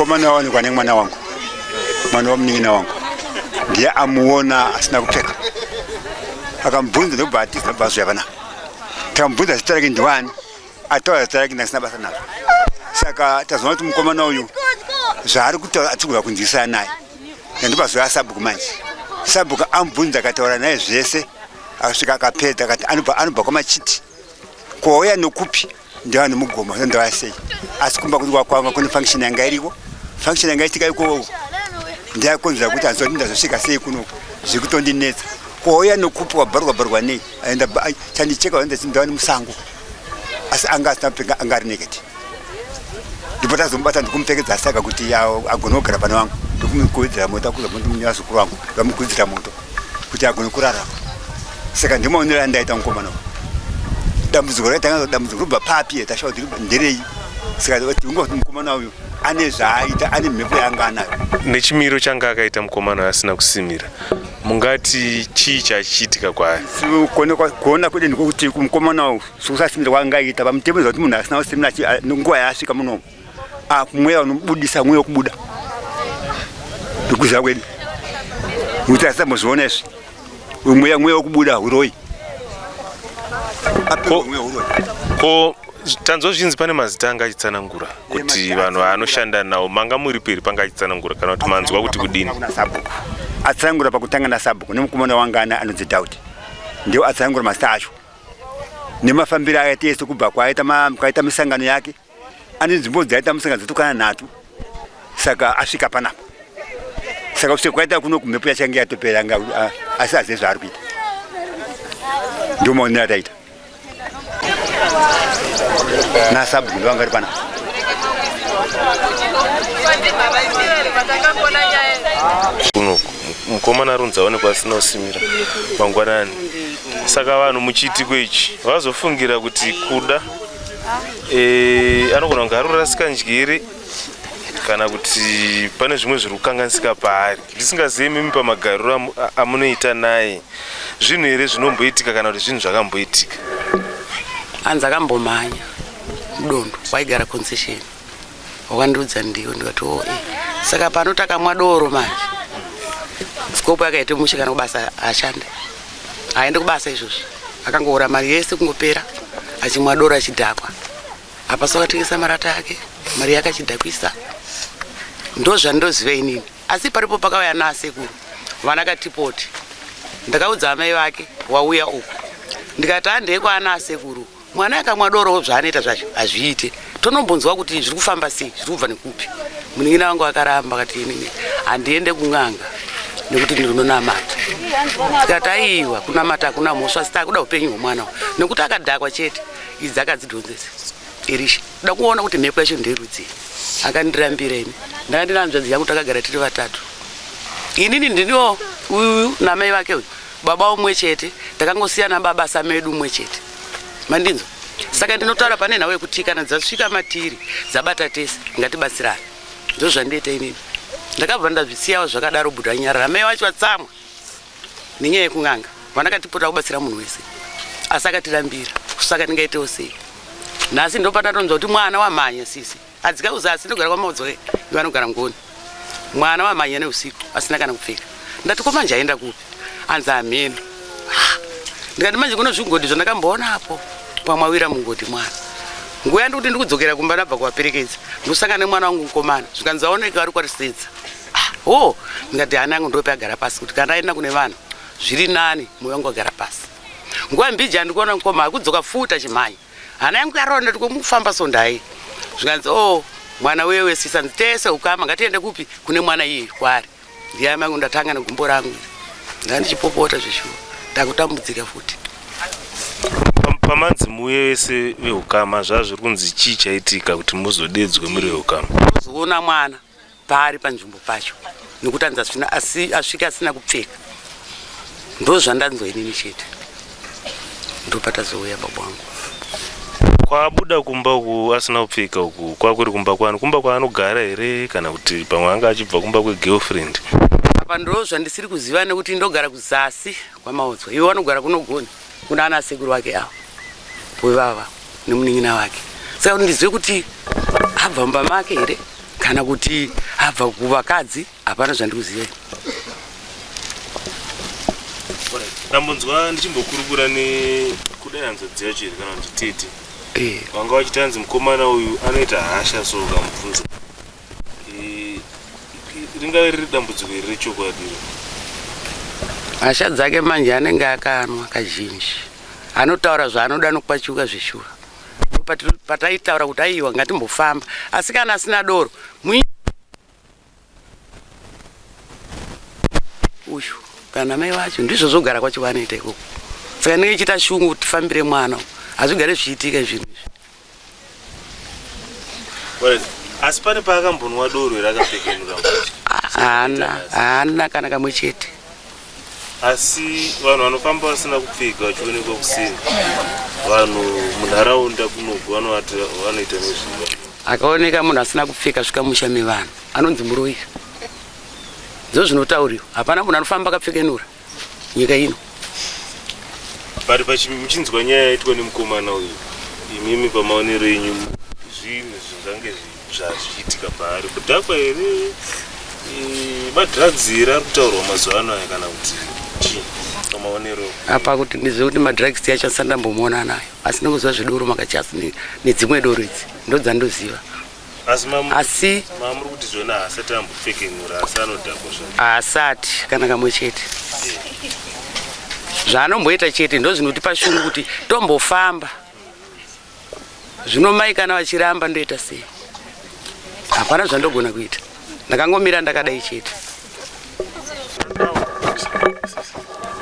Mukomana wawanikwa nemwana wangu, mwana wamunin'ina wangu ndiye amuona asina kupfeka, akamubvunza ndokubva atiza, ndobva azouya panapa. Takamubvunza zita rake ndiwani, ataura zita rake ndasina basa nazvo. Saka tazoona kuti mukomana uyu zvaari kutaura atigona kunzwisana naye, ndobva sabhuku manje. Sabhuku amubvunza akataura naye zvese, akasvika akapedza akati anobva kwamachiti kwauya nokupi ndava nemugoma ndava sei, asi kumba kuti kwakwanga kune function yanga iriko, function yanga itika ikoko ndiyakonzera kuti hanzoti ndazosvika sei kunoku, zvikutondinetsa. Kwauya nokupi wabharwa bharwa nei, aenda chandicheka ndava nemusango, asi anga asina kupfeka, anga ari naked. Ndipo tazomubata ndikumupfekedza saka kuti agone kugara pane vangu, ndokumukurudzira moto akuzamuzukuru wangu vamukurudzira moto kuti agone kurarama. Saka ndimaonero andaita mukomana uyu. Dambudziko raitanga dambudziko robva papi tashawa kuti nderei. Saka tingoti mukomana uyu ane zvaaita, ane mhepo yaanga anayo. Nechimiro changa akaita mukomana uyu asina kusimira, mungati chii chachiitika kwaari? Kuona kwedu ndikokuti mukomana uyu sekusasimira kwaanga aita pamutemo, kuti munhu asina kusimira nguva yaasvika munomu mweya unobudisa mweya wekubuda, ndikuziva kwedu kuti asambozviona izvi, mweya wekubuda uroyi. Ko tanzwa zvinzi pane mazita anga achitsanangura kuti vanhu vaanoshanda navo, manga muri peri panga achitsanangura kana kuti manzwa kuti kudini? Sabhuku atsanangura pakutanga nasabhuku nemukomana wangana anonzi Daudi, ndiwo atsanangura mazita acho nemafambiro akaita ese kubva kwaita misangano yake. Ane nzvimbo dzaita musangano dzatokwana nhatu, saka asvika panapa. Saka kusvika kwaita kuno kumhepo yachange yatopera, asi azive zvaari kuita. Ndio maonero ataita nasabhuku ndovanga vari panapa. Kunoku mukomana arunzi aonekwa asina kusimira mangwanani, saka vanhu muchiitiko ichi vazofungira kuti kuda anogona kunge ari kurasika njere kana kuti pane zvimwe zviri kukanganisika paari. Ndisingazivi mimi pamagariro amunoita naye, zvinhu here zvinomboitika kana kuti zvinhu zvakamboitika? Hanzi akambomhanya mudondo, waigara concession, wakandiudza ndiwo, ndikati o e saka pano takamwa doro manje sikopo yakaite mushe, kana kubasa ashande, haende kubasa izvozvi, akangoora mari yese kungopera achimwa doro achidhakwa. Apa so akatengesa marata ake, mari yake achidhakwisa, ndo zvandoziva inini. Asi paripo pakauya naasekuru vana katipoti, ndakaudza amai vake wauya uku, ndikati handei kwaana asekuru, mwana akamwa doro zvaanoita zvacho hazviite, tonombonzwa kuti zviri kufamba sei, zviri kubva nekupi. Munin'ina wangu akaramba, akati inini handiende kun'anga nekuti ndinonamata. Tikati aiwa, kunamata hakuna mhosva, asi takuda upenyu hwemwana nekuti akadhakwa chete. Idzi akadzidhonzesa Erisha, da kuona kuti mhepo yacho nderudzii. Akandirambira. Ini ndanga ndina hanzvadzi yangu, takagara tiri vatatu, inini ndiniwo uyu namai vake uyu, baba umwe chete, takangosiyana baba samedu umwe chete, mandinzwa? Saka ndinotaura pane nhau yekuti kana dzasvika matiri dzabata tese, ngatibatsirane. Ndo zvandiita inini, ndakabva ndazvisiyawo zvakadaro. Buda nyarara, mai vacho vatsamwa nenyaya yekun'anga. Vandakatipota kubatsira munhu wese asi akatirambira, saka ndingaitewo sei nhasi? Ndopatatonzwa kuti mwana wamhanya, sisi adzika kuzasi, ndogara kwamaudzoe, vanogara ngoni, mwana wamhanya neusiku asina kana kupfeka. Ndati ko manje aenda kupi? Anzi hameno. Ndikati manje kuno zvigodhi zvandakamboonapo pamwawira mugodhi mwana. Nguva yandikuti ndikudzokera kumba ndabva kuvaperekedza, ndosangana nemwana wangu mukomana, zvikanzi aoneka ari kwarisedza. O ndikati hana yangu ndope agara pasi kuti kana aenda kune vanhu zviri nani, moyo wangu wagara pasi. Nguva mbiji handikuona mukoma akudzoka futa chimhanya, hana yangu yaronda tikomufamba sondai. Zvikanzi o oh, mwana uye wesisa tese ukama, ngatiende kupi kune mwana iye kwaari. Ndiye amai angu, ndatanga negumbo rangu, ndanga ndichipopota zveshuwa, ndakutambudzika futi. Pamanzi muye vese veukama, zvazviri kunzi chii chaitika kuti muzodedzwe muri veukama? Uzoona mwana paari panzvimbo pacho nekuti anzi asvika asina kupfeka, ndo zvandanzwa inini chete, ndopatazouya baba wangu. Kwabuda kumba uku asina kupfeka uku kwakuri kumba kwani, kumba kwaanogara here kana kuti pamwe anga achibva kumba kwegirlfriend? Apa ndo zvandisiri kuziva nekuti ndogara kuzasi kwamaodzwa, ivo vanogara kunogoni kuna ana sekuru vake avo wevava nemunin'ina wake. Saka kuti ndizive kuti abva mumba make here. Kana kuti abva kuvakadzi, hapana zvandikuziva. Ndambonzwa ndichimbokurukura nekudai hanzvadzi yacho here kana kuti tete vanga vachiti hanzi mukomana uyu anoita hasha, so ukamubvunza ringave riri dambudziko iri rechokwadi iro? Hasha dzake manje anenge akanwa kazhinji, anotaura zvaanoda nokwachuka zveshuwa. Pataitaura kuti aiwa, ngatimbofamba, asi kana asina doro uyu kana mai vacho, ndizvo zvogara kwacho vanoita ikoko. Saka ndinge ichiita shungu kuti tifambire mwana, hazvigare zvichiitika zvinhu izvi. Alright. Asi pane paakambonwa doro here akapfekenura mutya? Haana, haana kana kamwe chete. Asi vanhu vanofamba vasina kupfeka vachionekwa kuseni, vanhu munharaunda kunoku vanovati vanoita nezvii? Akaoneka munhu asina kupfeka svika musha mevanhu, anonzi muroyi. Ndo zvinotauriwa. Hapana munhu anofamba akapfekenura nyika ino. But muchinzwa nyaya yaitwa nemukomana uyu, imimi pamaonero enyu, zvinhu zvingange zvazvichiitika paari, kudhakwa here, madrugs here ari kutaurwa mazuva ano aya, kana kuti chii pamaonero? Apa kuti ndizive kuti madrugs yacho asati ndambomuona nayo, asi ndingoziva zvedoro makachasi nedzimwe doro idzi ndo dzandoziva. Asi Asi mamuri kuti zvona haasati ambopfekenura, asi anodhakwa zvake? Haasati kana kamwe chete. Zvaanomboita chete ndo zvinotipa shungu kuti tombofamba. Zvino mai kana vachiramba, ndoita sei? Hapana zvandogona kuita, ndakangomira ndakadai chete.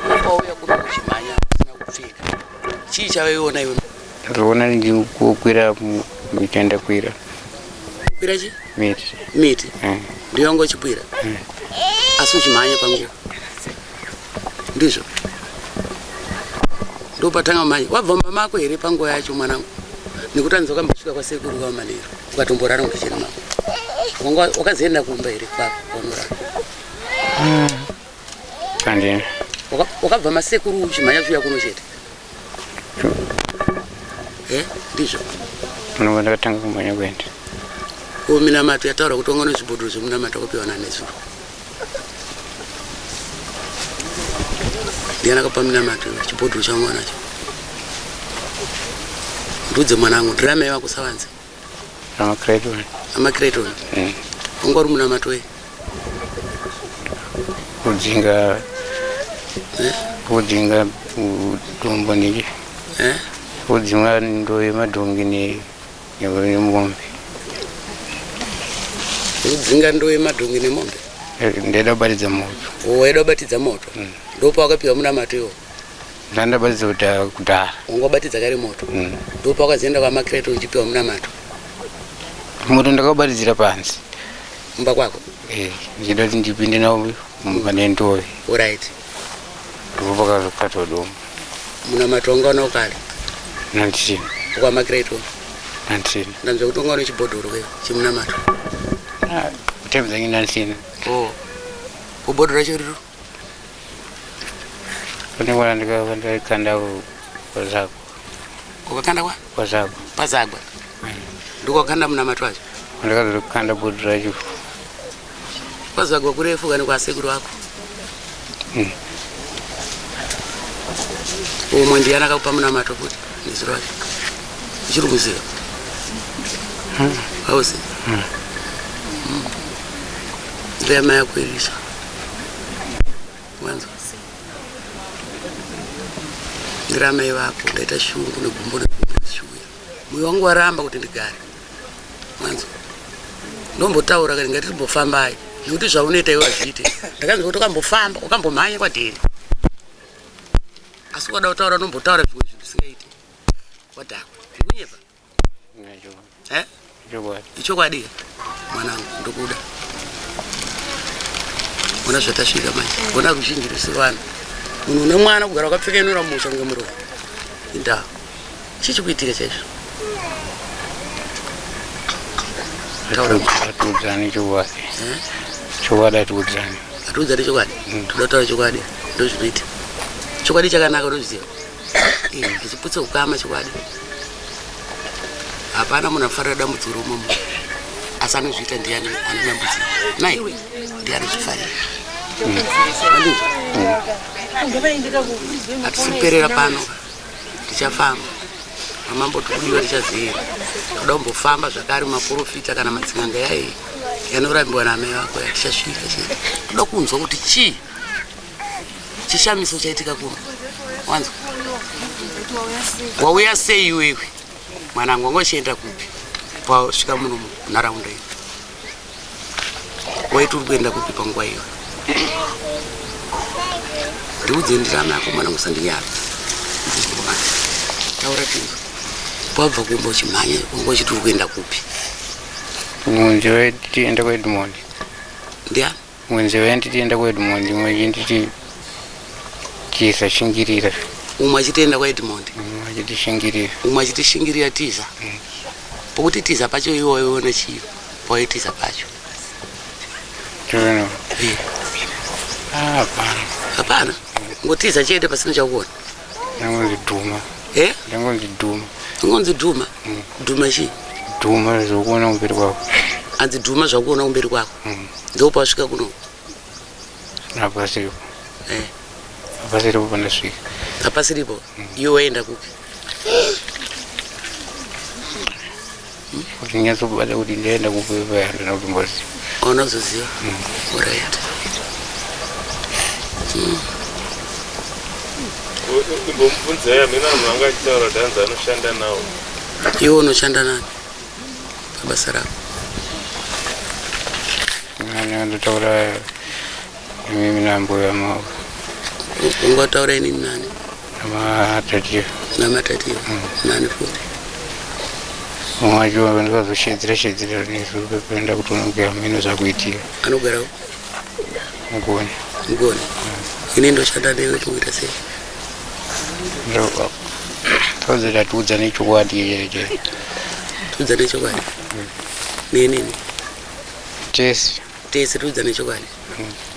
Wauya kuno uchimhanya usina kupfeka, chii chavaiona iwe? Ndatoona ndikukwira miti yandakwira. Kwira chi? Miti. Miti? Ndiyo wanga uchikwira, asi uchimhanya panguva, ndizvo ndopatanga kumhanya. Wabva mumba mako here panguva yacho, mwanangu? Nekuti anzi wakambosvika kwasekuru kwamanero, ukatomborara mukicheni mako. Wanga wakazoenda kumba here kwako kwaunorara? Handina. Wakabva masekuru uchimhanya zviuya kuno chete e, ndizvo? Unobva ndakatanga kumhanya kuenda. Ko minamato yataura kuti wanga nezvibhodhoro zvemunamato wakapiwa nanezuro, ndiani akapa minamato? Chibhodhoro chawanga nacho, ndudze mwanangu, ndiramai vako savanze. Amacreton. Amacreton. Wanga uri munamato wei? Kudzinga. Eh? Kudzinga dombo nechi. Eh? Kudzinga ndo yemadhongi nemombe. Kudzinga ndo yemadhongi nemombe? Ndaida kubatidza moto. Waida kubatidza moto? Ndopa wakapiwa munamato iwo? Ndandabatidza kudhara. Wanga wabatidza kare moto? Ndopa wakazoenda kwamacreton uchipiwa munamato? Moto ndakabatidzira panze. Mumba kwako? Eh, ndichida kuti ndipinde nawo mane ndove. Alright. Ndipo pakazokatwa dombo. Munamato wanga unawo kare? Nandisina. Kwamacreton? Nandisina. Ndanzwa kuti wanga une chibhodhoro ke chimunamato. Time dzange nandisina. Oh, kubhodhoro racho riro? Pane kwana ndikakanda kwazako. Wakakanda kwa? Kwazako. Pazagwa? Ndiko wakakanda munamato wacho? Ndakazokanda bhodhoro racho. Kwazagwa kurefu kani kwasekuru wako? Umwe ndiani akakupa munamato futi nezuro wacho? Uchiri kuziva? Hausi ndeyama yako irisha wanzwa, ndiramai vako. Ndaita shungu negumbo negumbo ndichiuya, mwoyo wangu waramba kuti ndigare. Wanzwa, ndombotaura kati ngatitimbofambai, nekuti zvaunoita iwe hazviite. Ndakanzwa kuti wakambofamba, wakambomhanya kwadheni, asi ukada kutaura unombotaura zvimwe zvinhu zvisingaiti. Wadhakwa, ndikunyepa? Eh? Chokwadi. Ichokwadi mwanangu, ndokuda. Ona zvatasvika manje, ona ruzhinji rwese vanhu, munhu une mwana kugara wakapfekenura musha kunge muroyi, indaa. Chii chikuitika chaizvo? Taura. Atiudzani chokwadi. Eh? Chokwadi atiudzani. Hatiudzani chokwadi. Toda kutaura chokwadi, ndo zvinoita. Chokwadi chakanaka, unozviziva, hachiputse ukama chokwadi. Hapana munhu anofanira dambudziko romwe munhu, asi Asi anozviita ndiani ane dambudziko nai ndiye anozvifarira. Hatisi kuperera pano, tichafamba mamambo tikudiwa tichaziva toda kumbofamba zvakare maporofita kana madzin'anga yaye yanorambiwa naamai vako yatichasvika chete. Toda kunzwa kuti chii chishamiso chaitika kuno. Wanzwa wauya sei iwewe mwanangu, wanga uchienda kupi pasvika muno munharaunda iyi? Waiti uri kuenda kupi panguva iyo? Ndiudze ndirama yako mwanangu, usandinyara. Taura tinzwe. Wabva kumba uchimhanya wanga uchiti uri kuenda kupi? Mwenzi waitienda kuEdmond. Ndiani? Mwenzi wainditienda kuEdmond, imwe achinditi tiza shingirira. Umwe achitienda kwaEdmond, Umwe achiti shingirira. Umwe achiti shingirira, tiza. Pokuti tiza pacho iwe waiona chii pawaitiza pacho? Toona. Eh, Hapana. Hapana, ngotiza chete pasina chakuona. Ndangonzi dhuma. Eh? Ndangonzi dhuma. Ungonzi dhuma? Dhuma chii? Dhuma zvokuona kumberi kwako. Anzi dhuma zvakuona kumberi kwako. Ndopasvika kuno? Hapasiripo. Eh. Hapasiripo pandasvika. Hapasiripo. Iwe waenda kupi? Kuti nyatsobata kuti ndaenda kupi paya handina kutomboziva. Unozoziva. Alright. Imbomubvunzai amene vanhu vanga achitaura kuti hanzi anoshanda nawo. Iwe unoshanda nani pabasa rako? Ndotaura imimi nambuya mavo. Ungataura inini nani? Namatatiyo. Namatatiyo nani futi? Mumwe wacho ndikazoshedzera shedzera nezuro pependa kuti unongera mhino zvakuitika. Anogarawo? Mugoni. Mugoni. Ini ndoshanda newe, tikuita sei? Tozoti tiudzane chokwadi chete. Tiudzane chokwadi nenini? Tese. Tese tiudzane chokwadi.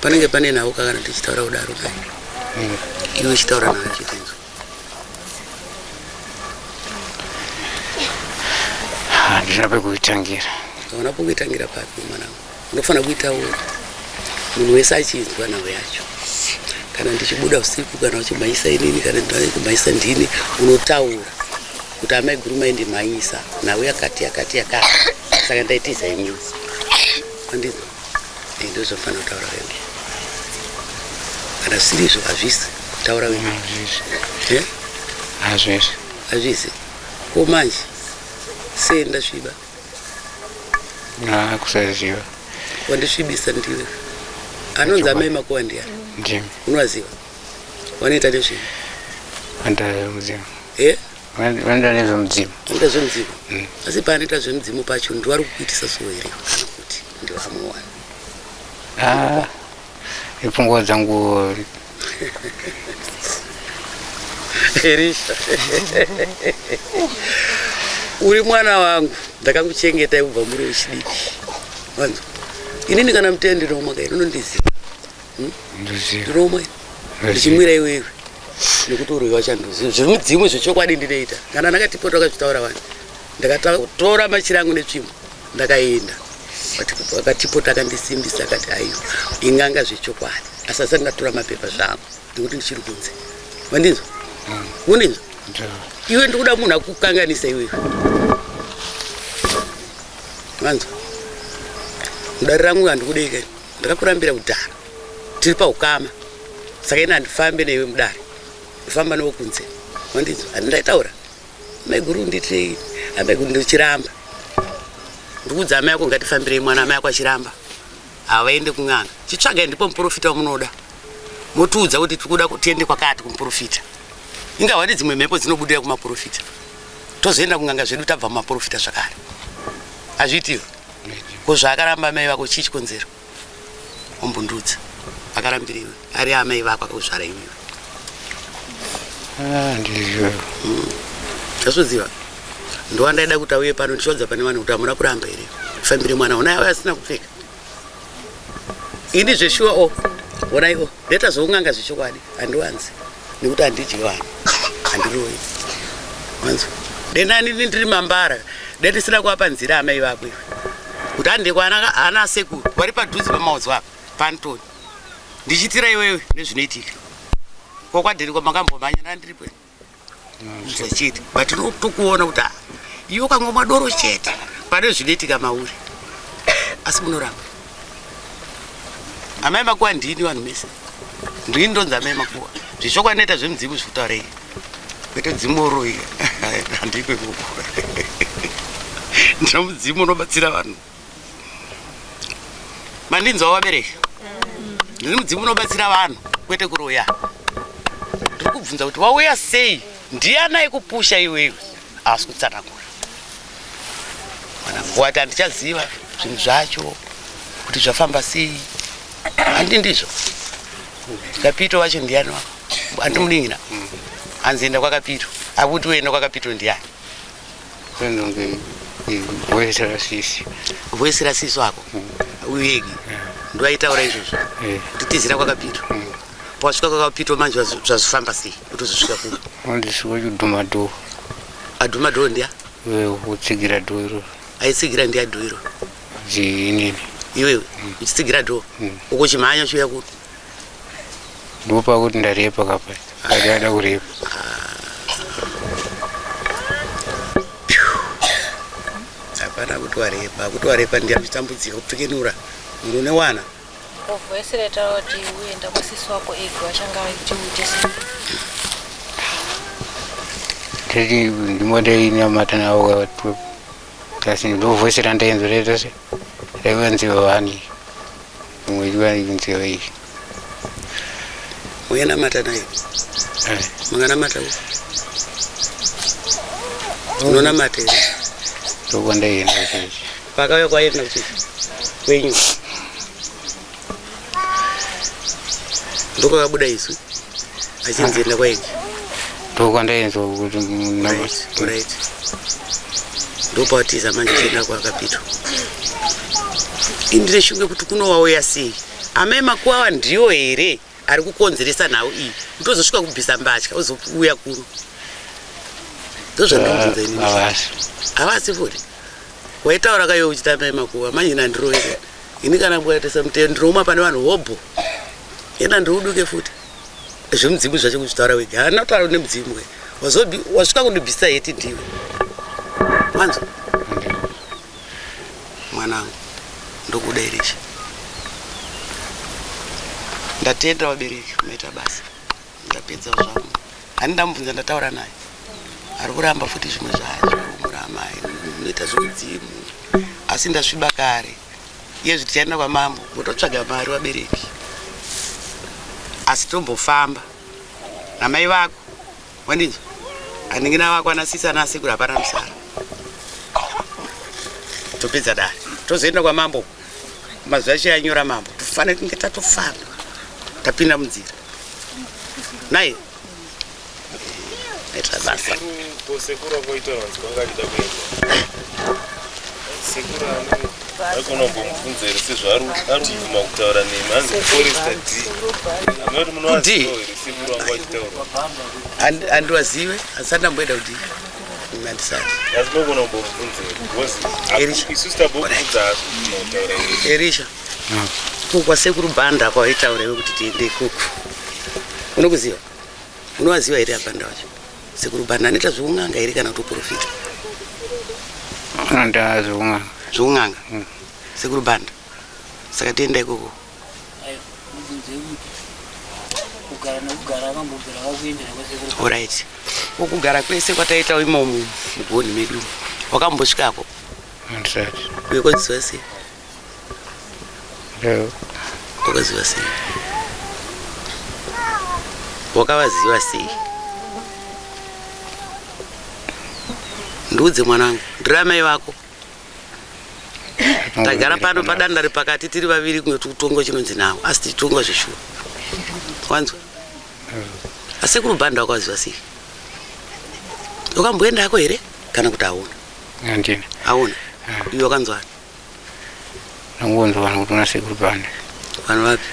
Panenge pane nhau kana tichitaura kudaro kai, iwe uchitaura nayo chitinzwa. Handina pekuitangira. Hauna pokuitangira papi mwanangu? Unofanira kuitaura munhu wese achinzwa nhau yacho. Kana ndichibuda usiku, kana uchimhanyisa inini, kana ndikumhanyisa ndini, unotaura kuti amai guru maindimhanyisa, nhau yakati yakati yakati, saka ndaitiza imiwe. Andizvo? Ndozvofanira kutaura wewe. Kana zvisiri izvo hazvisi taura wewe. Hazvisi. Eh? Hazvisi. Hazvisi. Ko manje sei ndasviba? Kusaziva. Wandisvibisa ndiwe. Anonzi amai Makuwa ndiani? Ndimi. Unovaziva? Vanoita nezvei? Vanoita zvemudzimu. E? Vanoita nezvemudzimu. Vanoita zvemudzimu. Asi paanoita zvemudzimu pacho ndiwo ari kukuitisa so here, kana kuti ndiwo amuwana? Ah, ipfungwa dzangu. Erisha, uri mwana wangu, ndakakuchengeta kubva muri wechidiki. Wanzwa? Inini kana mutee ndinomwa kai, unondiziva. Ndoziva. Ndinomwa ndichimwira iwewe nekuti uroyi wachandoziva zvemudzimu zvechokwadi ndinoita. Kana ndakatipota wakazvitaura wani, ndakatora machira angu netsvimbo ndakaenda akatipota akandisimbisa akati aiwa, ing'anga zvechokwadi, asi asati ndatora mapepa zvangu nekuti ndichiri kunze. Wandinzwa? Undinzwa? Iwe ndikuda munhu akukanganisa iwewe. Wanzwa? Mudare rangu handikudei kani, ndakakurambira kudhara, tiri paukama, saka ina handifambe newe mudare, ndifamba newe kunze. Wandinzwa? Handindaitaura maiguru nditirei, amaiguru ndichiramba, ndikuudza amai ako ngatifambirei mwana, amai ako achiramba havaende kun'anga. Chitsvagai ndipo muprofita wamunoda, motiudza kuti tikuda kuti tiende kwakati kumuprofita. Ingawani dzimwe mhepo dzinobudira kumaprofita, tozoenda kun'anga zvedu tabva mumaprofita zvakare. Hazviitiwe ko zvaakaramba amai vako chii chikonzero? Ombundudza akarambiriwe ari amai vako akakuzvara iwewe. Handiziva. Ndazvoziva, ndowandaida kuti auye pano ndichiwadza pane vanhu kuti hamuna kuramba here tifambire mwana. Onai auya asina kupfeka. Ini zveshuwa o onai o ndoita zvokun'anga zvechokwadi, handiwanzi nekuti handidyi vanhu, handiroyi. Wanzwa? Denani ndiri mambara, de ndisina kuvapa nzira amai vako iwe. Kuti hande kwana ana sekuru vari padhuze pamaodzo apa paAntony. Ndichitira iwewe nezvinoitika. Ko kwadhiri kwamakambomhanya ndandiripo. Zvachete. But unotokuona kuti ah, iwe ukangomwa doro chete pane zvinoitika mauri. Asi munoramba. Amai makuwa ndini vanhu mese. Ndini ndonzi amai makuwa. Zvechokwadi ndinoita zvemudzimu zvekutaura iyi. Kwete mudzimu woroyi. Handiko ikoko. Ndino mudzimu unobatsira vanhu. Mandinzwa vabereki? Ndini mudzimu unobatsira vanhu kwete kuroya. Ndiri kubvunza kuti wauya sei? Ndiani aikupusha iwewe? Asi kutsanangura. Wati handichaziva zvinhu zvacho kuti zvafamba sei. Handi ndizvo. Kapito wacho ndiani wako? Handi munin'ina. Hanzi enda kwaKapito. Akuti uenda kwaKapito ndiani? Ndonge voice rasisi. Voice rasisi wako. Uyegi. Ndoaitaura izvozvo. Kuti tizira kwaKapito. Pawasvika kwaKapito manje zvazofamba sei? Kuti uzosvika kuno. Ndisvika chudhuma dhoo. Adhuma dhoo ndiya? Wewe utsigira dhoo iro. Aitsigira ndiya dhoo iro. Inini. Iwewe uchitsigira dhoo. Uko chimhanya uchiuya kuno. Ndopakuti ndarepa kapa. Akada kurepa. Hapana kuti warepa, kuti warepa ndiya uchitambudzika kupfikenura. Munhu une wana. Voice retaura kuti uenda kwasisi wako ega vachanga vaiti uite sei? Ndati ndimoda navo kasi ndo voice randainzwa raita se raiva nzeve wani imwe ichiva nzeve iyi. Uyenamata nayo? Munganamata uko? Unonamata here? Ndokwandaienda kuchechi. Pakauya kwaenda kuchechi kwenyu ndokwakabuda izwi achinzi enda kwaenda. Ndokwandainzwa kuti right. Ndopawatiza manje chienda kwakapitwa. Indire shunge kuti kunowauya sei? Amai makuwawa ndiwo here ari kukonzeresa nhau iyi? Kuti uzosvika kubvisa mbatya uzouya kuno. Ndozvandinobvunza inini. Havasi. Havasi futi. Waitaura kaiwe uchiti amai makuva manje nandirovere. Ini kana kukaitisa mutero ndinouma pane vanhu hobho. Ena ndiuduke futi. Zvemudzimu zvacho kuzvitaura wega. Haana kutaura nemudzimu we. Wazobi wasvika kundibvisa heti ndiwe. Wanzwa? Mwanangu ndokuda Elisha. Ndatenda vabereki maita basa. Ndapedza zvangu. Hani ndamubvunza ndataura naye. Ari kuramba futi zvimwe zvacho muramai munoita zvemudzimu. Asi ndasviba kare. Iye tichaenda kwamambo vototsvaga mari vabereki. Asi tombofamba namai vako wandinzwa aningina vako ana sisi ana sekuru hapana musara. Topedza dare tozoenda kwamambo mazuva acho yanyora mambo tofanira kunge tatofamba tapinda munzira naye aita basa. Sekuru wako vanzi vanga achida kuenda. Sekuru ani akona kumbomubvunza here sezvo ari kubvuma kutaura nemi hanzi Forester D. Hameno kuti munovazivawo here sekuru wangu achitaura. Handiwazive handisati ndamboenda kuti handisati. Asi munogona kumbomubvunza here because isusu tambobvunza haasi kubvuma kutaura nemi. Elisha kwasekuru Banda kwaitaura iwe kuti tiende ikoko. Unokuziva? Unovaziva here aBanda wacho? Sekuru Banda anoita zveun'anga here kana kuti uprofita? Anoita zveun'anga. Zveun'anga? Sekuru Banda. Saka tienda ikoko. Alright. Kugara kwese kwataita imomo mugoni medu. Wakambosvikako? Handisati. Uye kwaziva sei? Wakaziva sei? Wakavaziva sei? Ndiudze mwanangu, ndiri amai vako. Tagara pano padandare pakati tiri vaviri kunge tikutonga chinonzi nawo, asi tichitonga zveshuwa. Wanzwa? Asekuru Banda wakaziva sei? Wakamboendako here kana kuti hauna? Handina. Hauna? Iwe wakanzwani? Ndangonzwa vanhu kuti una sekuru Banda. Vanhu vapi?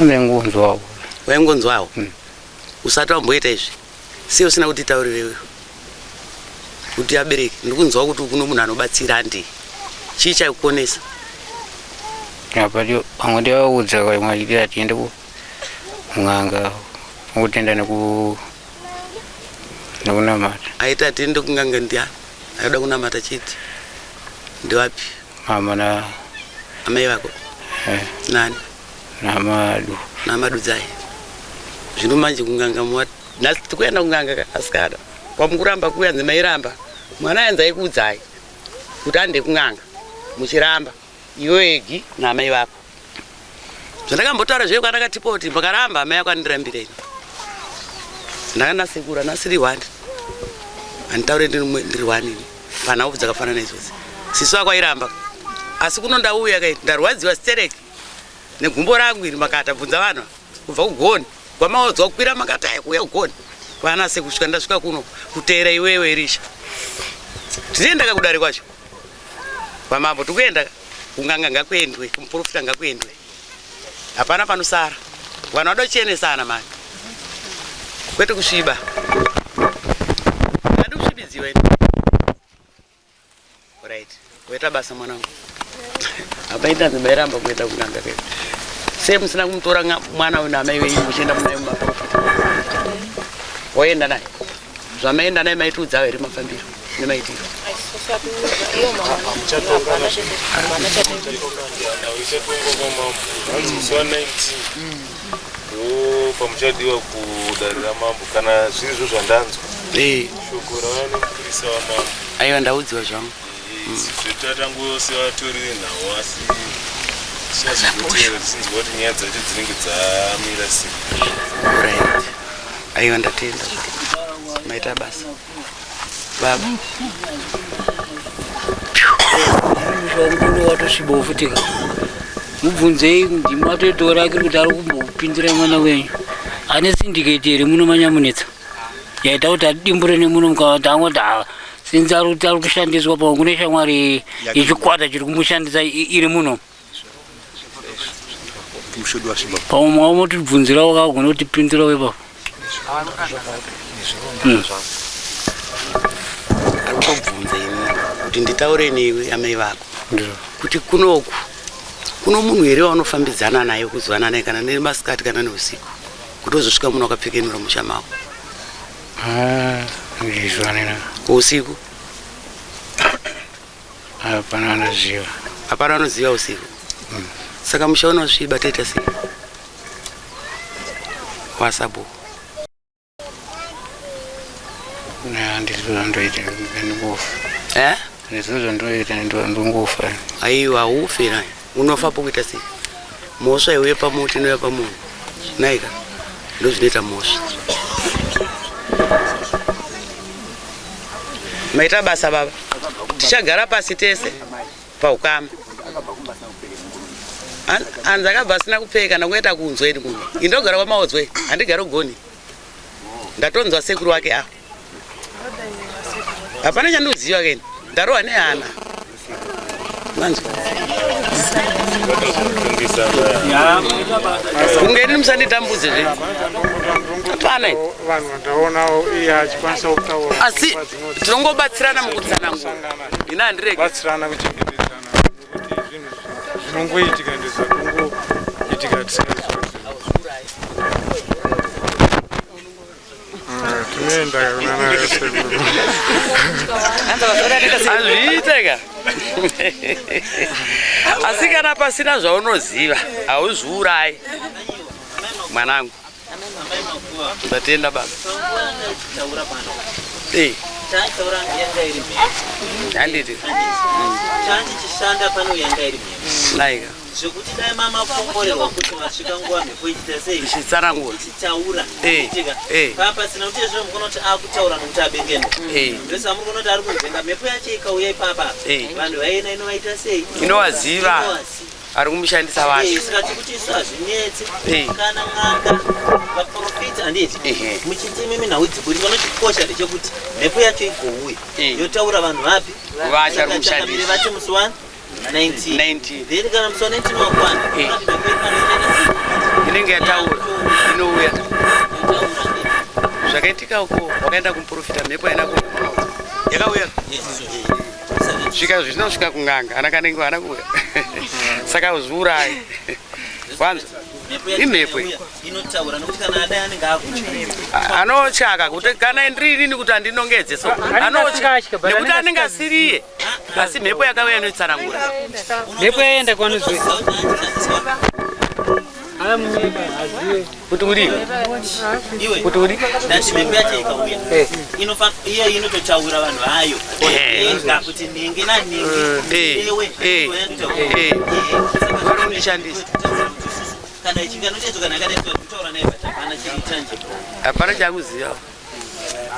Ndaingonzwawo. Waingonzwawo? Usati wamboita izvi. Sei usina kutitaurira iwewe? Kuti abereki ndikunzwa kuti kuno munhu anobatsira handei. Chii chaikukonesa? Apa vamwe ndivaudza vamwe vachiti atiende kun'anga kutenda neku nekunamata. Aiti atiende kun'anga ndiani? Aida kunamata chete. Ndiwapi? Mama na amai vako. Eh. Nani? Namadu. Namadudzai. Zvino manje kun'anga muwa nhasi tikuenda kun'anga ka asikana. Kwamukuramba kuya nzi mairamba. Mwana ayanzi aikuudzai kuti ande kun'anga muchiramba iwe egi naamai vako. Zvandakambotaura zviye kwana katipoti makaramba amai ako andirambira ini. Ndakanasekura nasiri one. Handitaure ndiri one ini. Panhau dzakafanana idzodzi. Sisi wako airamba. Asi kuno ndauya kai ndarwadziwa stereki negumbo rangu iri makata bvunza vanhu kubva kugoni kwamaodzwa kukwira makata aya kuuya kugoni kwana sekusvika ndasvika kuno kuteera iwewe Elisha. Tinoenda kakudare kwacho. Kwamambo tikuenda kunganga ngakuendwe kumuprofita ngakuendwe hapana panosara vanhu vada kuchenesana mani kwete kusviba adi kusvibidziwa ini right waita basa mwanangu apaita nzimairamba kuenda kun'anga kwedu sei musina kumutora mwana uyu naamai venyu muchienda munaye mumaprofita waenda naye zvamaenda naye maitiudzawo here mafambiro nemaitiro Pamuchadiwa kudare ramambo kana zviri zvo zvandanzwa eh. shoko rava nemupurisa wamambo. Aiwa ndaudziwa zvangu. Tatangose vatori venhau asi tichazotevera tichinzwa kuti nyaya dzacho dzinenge dzamira sei. Right. Aiwa ndatenda. Maita basa. Baba. Muno watosvibawo futi ka. Mubvunzei ndimi watotora kiri kuti ari kumbopindira mwana wenyu. Ane syndicate here muno manyamunetsa? Yaita kuti atidimbure nemuno mukavati angoti haa since ari kuti ari kushandiswa pamwe kune shamwari yechikwata chiri kumushandisa iri muno. Pamwe mwa motibvunzirawo kagona kutipindurawo ipapo. Ari kutobvunza ini kuti nditaure newe amai vako kuti kunoku kuno munhu here waunofambidzana naye kuzivana naye kana nemasikati kana neusiku kuti uzosvika munhu wakapfekenura musha mako ah, ndizvanena usiku hapana anoziva hapana anoziva usiku mm. Saka musha unosviba toita sei wasabhuku handizvo zvandoita ndingofa eh handizvo zvandoita ndingofa aiwa haufe naye unofa pokuita sei mhosva iuye pamuti inouya pamunhu naika ndozvinoita mhosva maita basa baba tichagara pasi tese paukama anzi akabva asina kupfeka ndakuita kunzwa ini kuno indogara kwamaodzwe handigari kugoni ndatonzwa sekuru wake avo hapana chandikuziva keni ndarohwa nehana manzwa kunge ini musanditambudze zve hapana vanhu vandaonawo iye achikwanisa kutaura asi tinongobatsirana mukutsanangura ini handiregi batsirana kuchengetedzana nekuti zvinhu zvinongoitika ende zvatongoitika tisingazivi tinoenda kunana sekuru hazviite ka asi kana pasina zvaunoziva hauzviurayi mwanangu ndatenda baba eh. Handiti chandichishanda pano yanga iri mhepo naika zvekuti dai mamakomborerwa kuti masvika nguva mhepo ichiita sei ichitsanangura ichitaura Eh, ichiitika eh. paa pasina kuti ezvino mukuona kuti akutaura nokuti abengeno Eh. ndosaka muri kuona kuti ari kunzvenga mhepo yacho ikauya ipapa Eh. vanhu vaina inovaita sei Inovaziva. Inovaziva. Ari kumushandisa Eh, vacho saka tikuti isu hazvinetse Eh. kana n'anga vaprofita handiti Ehe. muchiti imimi nhau dzikuri vanochikosha ndechekuti mhepo yacho igouya Eh. yotaura vanhu vapi Vacho ari Saka kumushandisa. changamire vati musi wa 19 19 then kana musi wa 19 wakwana Eh. unoti mhepo ikanoita inenge yataura inouya yotaura zvakaitika uko wakaenda kumuprofita mhepo haina kuuya Yakauya svika zvisina kusvika kun'anga ana kanenge vana kuuya saka uzviurayi wanzwa imhepo inotaura nokuti kana adai anenge akutya anotyaka kuti kana ndiri inini kuti andinongedze so anotya nekuti anenge asiriye asi mhepo yakauya inotsanangura Mhepo yaenda kwanozwe. Kuti uri iwe kuti uri ndati mhepo yacho ikauya iye inototaura vanhu vayo ega kuti nhingi nanhingi iwe vari kundishandisa kana ichinge anotedzo kana akadaizwa kutaura naye but hapana chiri tangible. Hapana chakuziva,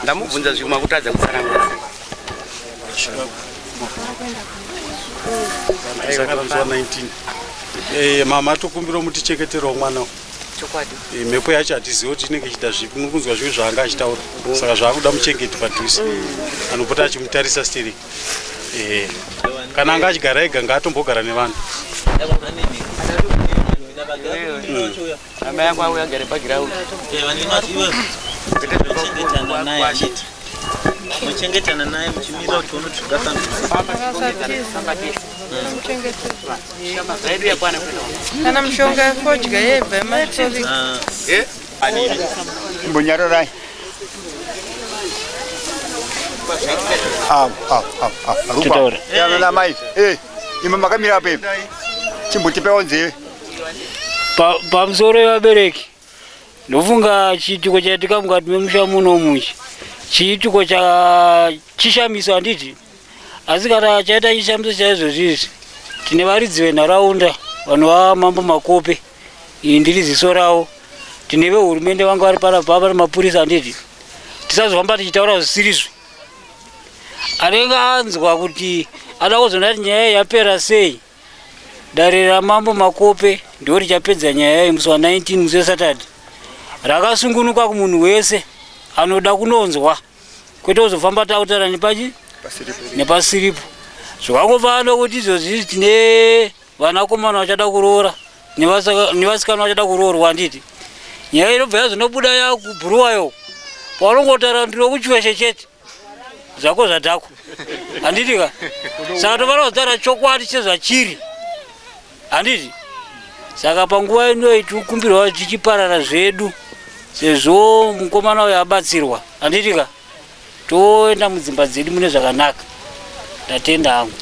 ndamubvunza zvimwe akutadza kutsanangura. Saka musi wa 19 mama tokumbira mutichengeterewo mwana uyu. Chokwadi. Mhepo yacho hatizivi kuti inenge ichiita zvipi, muri kunzwa zvimwe zvaanga achitaura, saka zvaakuda muchengeti padhuze anopota achimutarisa stereki. Kana anga achigara ega ngaatombogara nevanhu. Mama yangu auya agare pagiraundi. Muchengetana naye handiti? Muchengetana naye muchimirira kuti uone kuti zvingafamba. Kana mishonga yefodya yebva yematori. Mbonyararai. Titaure. Rupa mai, imwe makamira apo imi, chimbotipewo nzeve. Pamusoro yevabereki, ndofunga chiitiko chaitika mukati memusha muno muchi chiitiko cha chishamiso handiti? Asi kana chaita chishamiso chaizvozvizvi, tine varidzi venharaunda, vanhu vamambo Makope, iyi ndiri ziso ravo. Tine vehurumende vanga vari panapa, vari mapurisa handiti? Tisazofamba tichitaura zvisirizvo. Anenge anzwa kuti ada kuzoona kuti nyaya yapera sei, dare ramambo Makope ndo richapedza nyaya iyi musi wa19, musi weSaturday. Rakasungunuka kumunhu wese anoda kunonzwa, kwete kuzofamba tautaura nepachi nepasiripo. Zvakangofana nokuti izvozvi tine vanakomana vachada kuroora nevasikana vachada kuroorwa handiti? Nyaya inobva yazonobuda yakubhuruwayo, paunongotaura ndinokuchiweshe chete, zvako zvadhakwa handiti ka? Saka tofanira kutaura chokwadi chezvachiri handiti? Saka panguva inoyi tikukumbirwa tichiparara zvedu, sezvo mukomana uyo abatsirwa handiti ka? Toenda mudzimba dzedu mune zvakanaka. Ndatenda hangu.